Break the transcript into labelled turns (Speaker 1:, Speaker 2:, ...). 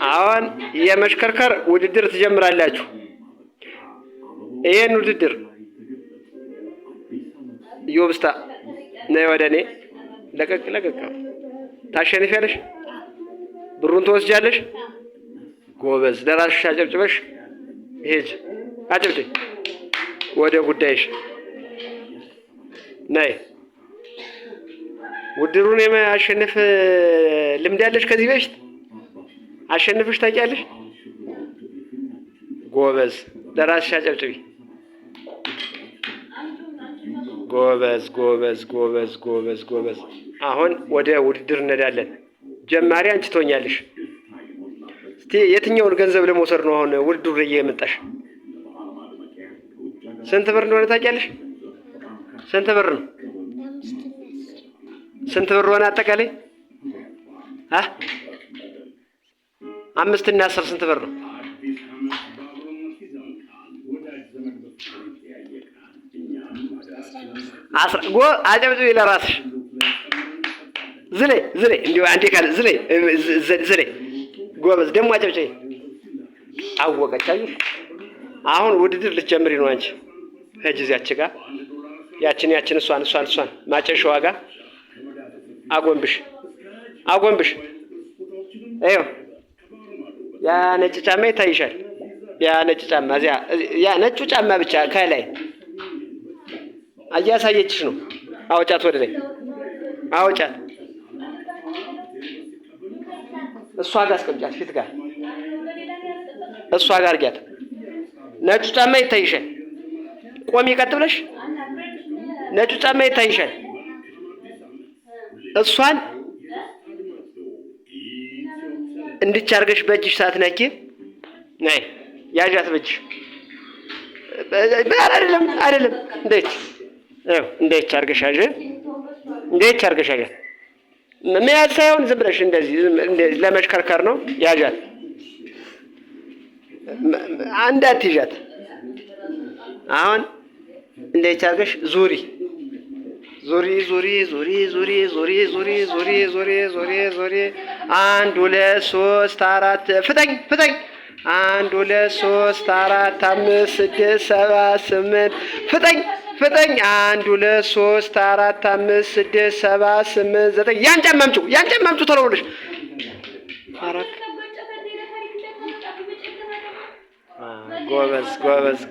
Speaker 1: አሁን የመሽከርከር ውድድር ትጀምራላችሁ። ይሄን ውድድር ዮብስታ ነይ ወደ እኔ። ለቀቅ ለቀቅ። ታሸንፊያለሽ? ብሩን ትወስጃለሽ? ጎበዝ። ለራስሽ አጨብጭበሽ ሂጅ። አጨብጭ። ወደ ጉዳይሽ ነይ። ውድድሩን የማሸነፍ ልምድ ያለሽ ከዚህ በፊት አሸንፍሽ ታውቂያለሽ? ጎበዝ። ለራስሽ አጨብጭቢ። ጎበዝ ጎበዝ ጎበዝ ጎበዝ ጎበዝ። አሁን ወደ ውድድር እንሄዳለን። ጀማሪ አንቺ ትሆኛለሽ። እስቲ የትኛውን ገንዘብ ለመውሰድ ነው አሁን ውድድሩ ላይ የመጣሽ? ስንት ብር እንደሆነ ታውቂያለሽ? ስንት ብር ነው? ስንት ብር ሆነ አጠቃላይ? አ 5 እና 10 ስንት ብር ነው? 10። ጎ አጨብጭቢ ለራስሽ። ዝለይ ዝለይ፣ እንዲሁ አንዴ ካለ ዝለይ ዝለይ። ጎበዝ። ደግሞ አጨብጭቢ። አወቀች። አየሽ፣ አሁን ውድድር ልትጀምሪ ነው አንቺ። ሂጂ እዚያች ጋር ያችን ያችን እሷን እሷን እሷን ማጨሻዋ ጋር አጎንብሽ አጎንብሽ። ይኸው ያ ነጭ ጫማ ይታይሻል። ያ ነጭ ጫማ እዚያ ያ ነጩ ጫማ ብቻ ከላይ እያሳየችሽ ነው። አውጫት፣ ወደ ላይ አውጫት። እሷ ጋር አስቀምጫት፣ ፊት ጋር እሷ ጋር አድርጊያት። ነጩ ጫማ ይታይሻል። ቆሚ ቀጥ ብለሽ። ነጩ ጫማ ይታይሻል። እሷን እንድች አድርገሽ በእጅሽ ሳትነኪ ነይ ያዣት በእጅሽ። አይደለም አይደለም፣ እንዴት ይኸው እንዴት አድርገሽ ያዥ፣ እንዴት አድርገሽ ያዣት። መያዝ ሳይሆን ዝም ብለሽ እንደዚህ እንደዚህ ለመሽከርከር ነው። ያዣት፣ አንድ አትይዣት። አሁን እንዴት አድርገሽ ዙሪ ዙሪ ዙሪ ዙሪ ዙሪ ዙሪ ዙሪ ዙሪ ዙሪ ዙሪ ዙሪ። አንድ፣ ሁለት፣ ሶስት፣ አራት። ፍጠኝ ፍጠኝ። አንድ፣ ሁለት፣ ሶስት፣ አራት፣ አምስት፣ ስድስት፣ ሰባት፣ ስምንት። ፍጠኝ ፍጠኝ። አንድ፣ ሁለት፣ ሶስት፣ አራት፣ አምስት፣ ስድስት፣ ሰባት፣ ስምንት፣ ዘጠኝ። ያን ጫማ አምጪው፣ ያን ጫማ አምጪው ቶሎ ብለሽ። አራት። ጎበዝ ጎበዝ።